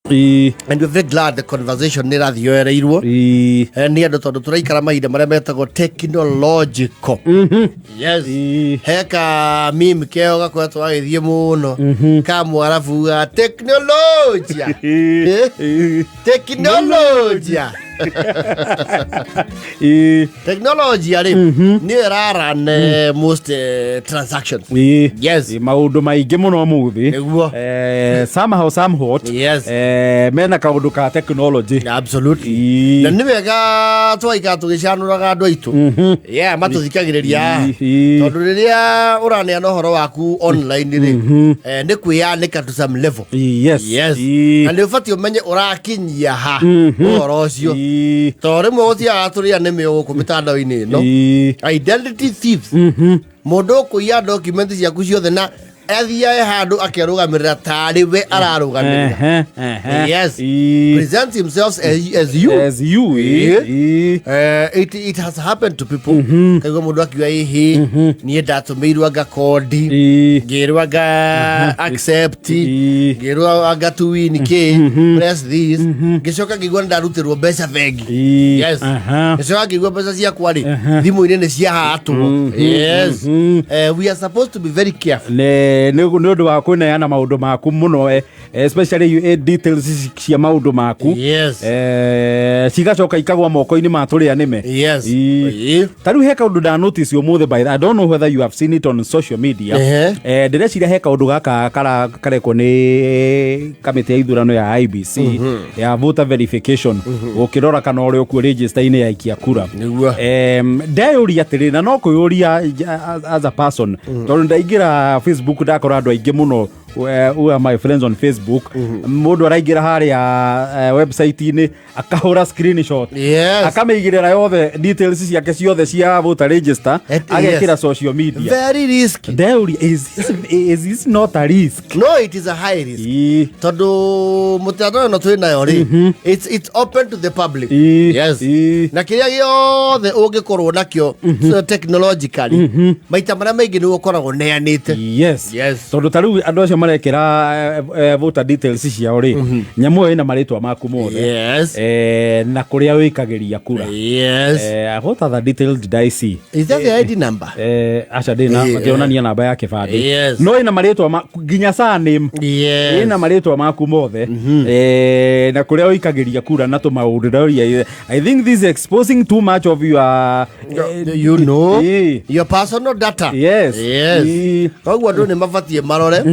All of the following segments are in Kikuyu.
And we're very glad the conversation nä rathiä yoereirwo nä andå tondå tå raikara mahinda marĩa metagwo technological. Yes. Heka meme keo gakoretwo gagĩthiĩ mũno ka mwarabu ga teknolojia. Eh? Teknolojia. Teknolojia rĩ nĩyo ĩraran most transactions. Yes. Maũndũ maingĩ mũno mũthĩ. Nĩguo. Somehow, somewhat, mena kaũndũ ka technology. Absolutely. Na nĩ wega twaikara tũgĩcanũraga andũ aitũ, yeah, matũthikagĩrĩria, tondũ rĩrĩa ũraneana ũhoro waku online rĩ, nĩ kwĩyanĩka to some level. Yes. Na nĩ ũbatiĩ ũmenye ũrakinyia ha ũhoro ũcio, tondũ rĩmwe gũthiaga tũrĩa nĩmĩ gũkũ mĩtandao-inĩ ĩno, identity thieves, mũndũ ũkũiya document ciaku ciothe na athiae handũ akerũgamĩrĩra tarĩ we ararũgamĩrĩra. Ehe, ehe. Yes. Present himself as you. As you. It has happened to people. Kaigua mũndũ akiuga, "Ĩhĩ, niĩ ndatũmĩirwo anga kondi, ngĩrwo anga accept, ngĩrwo anga to win k press this, ngĩcoka ngĩigua nĩ ndarutĩrwo mbeca bengi." Yes. Ngĩcoka ngĩigua mbeca ciakwa rĩ thimũ-inĩ nĩ ciahatwo. Yes. We are supposed to be very careful. Nĩ ũndũ wa kũneana maũndũ maku mũno, especially details cia maũndũ maku. Cigacoka ikagwa moko-inĩ ma tũrĩa nĩme. Ta rĩu he kaũndũ nda notice ũmũthĩ, by the, I don't know whether you have seen it on social media. Ndĩreciria he kaũndũ gaka karekwo nĩ kamĩtĩ ya ithurano ya IEBC ya voter verification, gũkĩrora kana ũrĩa ũkuo register-inĩ ya aikia kura. Ndeyũria atĩrĩ, na no kwĩyũria as a person, tondũ ndaingĩra Facebook ndakora andũ aingĩ mũno, who are my friends on Facebook, mũndũ araingĩra harĩa website-inĩ akahũra screenshot, akamĩigĩrĩra yothe details ciake ciothe cia voter register, agekĩra social media. Very risky. Ndeyũria, is this not a risk? No, it is a high risk, tondũ mũtandao ĩno twĩ nayo rĩ, it's open to the public. Yes. Na kĩrĩa gĩothe ũngĩkorwo nakĩo, so technologically, maita marĩa maingĩ nĩ ũkoragwo neanĩte. Yes. Tondũ ta rĩu andũ acio marekĩra voter details ciao rĩ, nyamũ ĩyo ĩna marĩtwa maku mothe, na kũrĩa wĩikagĩria kura. What other details did I see? Is that the ID number? Aca, ndĩ makĩonania namba ya kĩbandĩ. No ĩna marĩtwa nginya surname. Ĩna marĩtwa maku mothe, na kũrĩa ũikagĩria kura na tũmaũndũ. Ndoria, I think this is exposing too much of your You know your personal data. Yes. Koguo andũ nĩ mabatiĩ marore,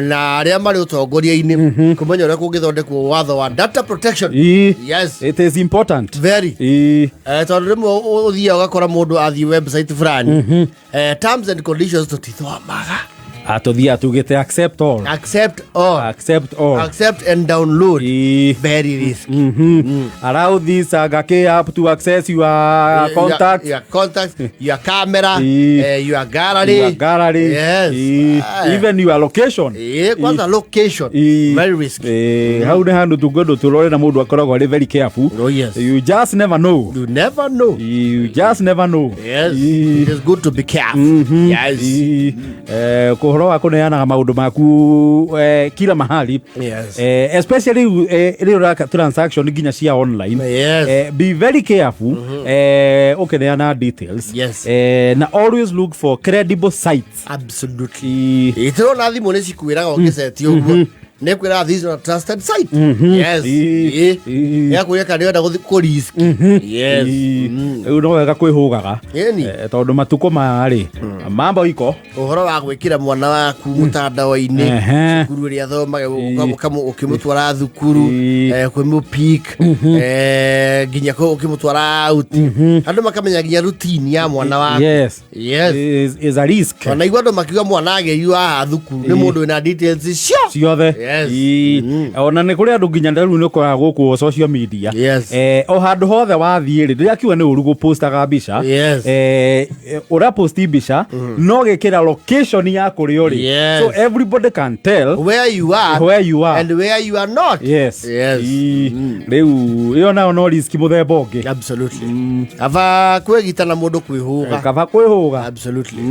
na arĩa marĩ ũtongoria-inĩ kũmenya ũrĩa kũngĩthondekwo watho wa data protection. Yes. It is important. Very. Tondũ rĩmwe ũthiaga ũgakora mũndũ athiĩ website fulani, terms and conditions tũtithomaga. Atũthiaga tugĩte accept all. Accept all. Accept all. Accept and download. Very risky. Allow this Gake app to access your contacts. Your contacts, your camera, your gallery. Your gallery. Yes. Even your location. Kwanza location. Very risky. Hau nĩ handũ tungwendwo tũrore na mũndũ akoragwo arĩ very careful. Oh yes. You just never know. You never know. You just never know. Yes. It is good to be careful. Yes. Ũhoro wa kũneanaga maũndũ maku kila mahali, especially rĩu ũraka transaction nginya cia online, be very careful ũkĩneana details, na always look for credible sites. Absolutely. Ĩtĩrona thimũ nĩ cikwĩraga ũngĩceti ũguo nĩ kwĩraga, "This is not a trusted site." Yes. Yakwĩra kana nĩwenda gũthiĩ kũ risk. Yes. Rĩu no wega kwĩhũgaga. Ĩni. Tondũ matukũ maya rĩ, mambo iko. Ũhoro wa gwĩkĩra mwana waku mũtandao-inĩ, cukuru ĩrĩa athomaga, ũkĩmũtwara thukuru, kwĩmũ-pick, nginya ũkĩmũtwara out, andũ makamenya nginya routine ya mwana waku. Yes. Is a risk. Ona igua andũ makiuga mwana agĩirio haha thukuru nĩ mũndũ wĩna details cio ciothe. Yes. Ona nĩ kũrĩ andũ nginya rĩu nĩ ũkoraga gũkũ social media, o handũ hothe wathiĩ rĩ, ndĩrakiuga nĩ ũru gũpostaga mbica. Ũraposti mbica no gĩkĩra location ya kũrĩa ũrĩ, so everybody can tell where you are, where you are and where you are not. Yes. Yes. Rĩu ĩyo nayo no risk mũthemba ũngĩ. Absolutely. Kaba kwĩgita na mũndũ kwĩhũga. Kaba kwĩhũga. Absolutely.